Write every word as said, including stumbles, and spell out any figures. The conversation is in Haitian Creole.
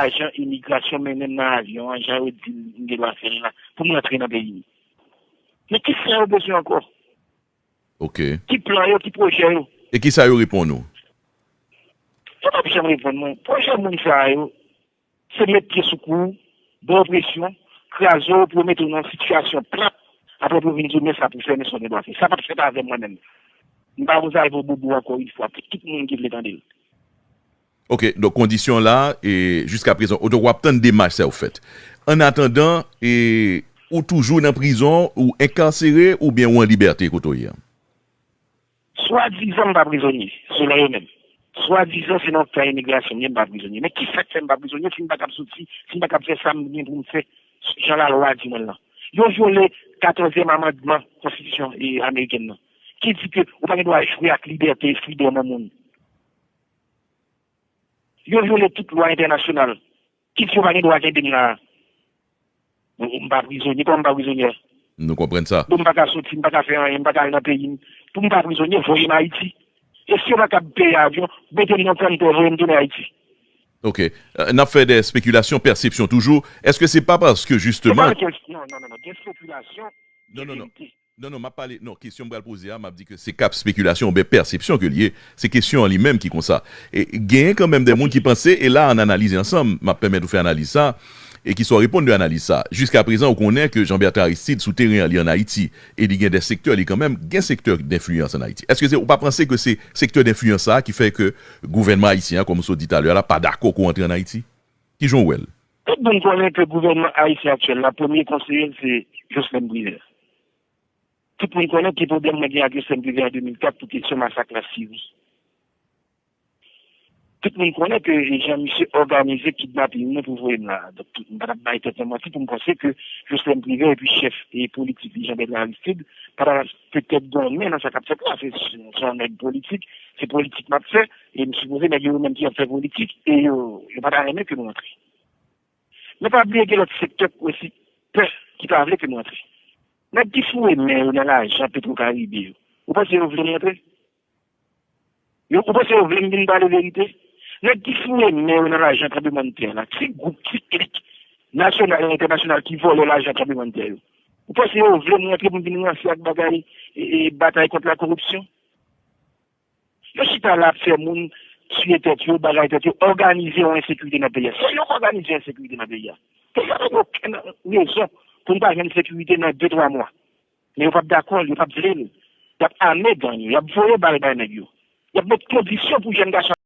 ajan imigrasyon mennen m nan avyon an, jan yo di m m gen dwa fè l la, pou m rantre nan peyi m. Men kisa yo bezwen ankò? Ok. Ki plan yo, ki pwojè yo? E kisa yo reponn ou? Yo p ap janm reponn mwen. Pwojè moun sa yo, se met pye sou kou w, ba w presyon, kraze w pou yo mete w nan yon sitiyasyon plat, apre pou yo vin di w men sa pou fè, men sa w gen dwa fè. Sa p ap fèt avè m mwen menm. M pa poze al voye bobo ankò yon fwa pou tout moun ki vle tande l. Ok, donk kondisyon la, e jiska prezan, donk w ap tann demach sa yo fèt. An atandan, e ou toujou nan prizon, ou enkasere oubyen ou an libète kote w ye a? Swadizan m pa prizonye, selon yo menm. Swadizan se nan tan imigrasyon m ye, m pa prizonye. Men kisa k fè m pa prizonye si m pa kab soti, si m pa kab fè sa m gen pou m fè, jan lalwa di mwen lan? Yo vyole katòzyèm amandman konstitisyon amerikèn nan, ki di ke ou pa gen dwa jwe ak libète e fridòm yon moun. Yo vyole tout lwa entènasyonal. Ki di yo pa gen dwa kenbe m la a? M pa prizonye, kòman m pa prizonye? Nou konprann sa. Bon, m pa ka soti, m pa ka fè anyen, m pa ka al nan peyi m. Pou m pa prizonye, voye m Ayiti. E si yo pa kab peye avyon, mete m nan tranntè, voye m tounen Ayiti. Ok. N ap fè de spekilasyon, pèsepsyon toujou. Èske se pa paske jisteman. Non, non, non, non. Gen spekilasyon. Non, non, non. Non, non, m ap pale, non, kesyon m pral poze a, m ap di ke se k ap spekilasyon oubyen pèsepsyon ke l ye. Se kesyon an li menm ki konsa. E genyen kanmenm de moun ki panse, e la ann analize ansanm, m ap pèmèt ou fè analiz sa, e ki sa w reponn de analiz sa. Jiska prezan, ou konnen ke Jean Bertrand Aristide, sou teren an, li ann Ayiti, e li gen de sektè, li kanmenm gen sektè denfliyans ann Ayiti. Èske se, ou pa panse ke se sektè denfliyans sa a ki fè ke gouvènman ayisyen an, kòm ou sot di talè a la, pa dakò ke w antre ann Ayiti? Kijan w wè l? Tout moun konnen ke gouvènman ayisyen aktyèl la, premye konseye l se Jocelerme Privert. Tout moun konnen ki pwoblèm mwen gen ak Jocelerme Privert an de mil kat pou kesyon masak Lasiri. Tout moun konnen ke jan misye òganize kidnaping mwen pou voye m la a. Donk, m pa t ap bay tèt mwen manti pou m panse ke Jocelerme Privert epi chèf politik li Jean Bertrand Aristide pa ta petèt gen yon men nan sa k ap fèt la. Se yon nèg politik, se politik m ap fè, e m sipoze nèg yo menm ki ap fè politik, e yo, yo pa ta renmen ke m rantre. Men pa bliye gen lòt sektè osi pè ki pa vle ke m rantre. Nèg ki foure men yo nan lajan Petro Karibe yo, ou panse yo vle m rantre? Yo, ou panse yo vle m vin pale verite? Nèg ki foure men yo nan lajan tranblemanntè la, ti gwoup, ti klik nasyonal e entènasyonal ki vòlè lajan tranblemanntè yo, ou panse yo vle m rantre pou m vin ranse ak bagay e, e batay kont lakoripsyon? Yo chita la ap fè moun tiye tèt yo, bagay tèt yo, òganize yon ensekirite nan peyi a. Se yo k òganize ensekirite nan peyi a. Peyi a pa gen okenn rezon pou n pa jwenn sekirite nan de, twa mwa. Men yo p ap dakò, yo p ap vle l. Y ap ame gang yo, y ap voye bal bay nèg yo. Y ap met kondisyon pou jèn gason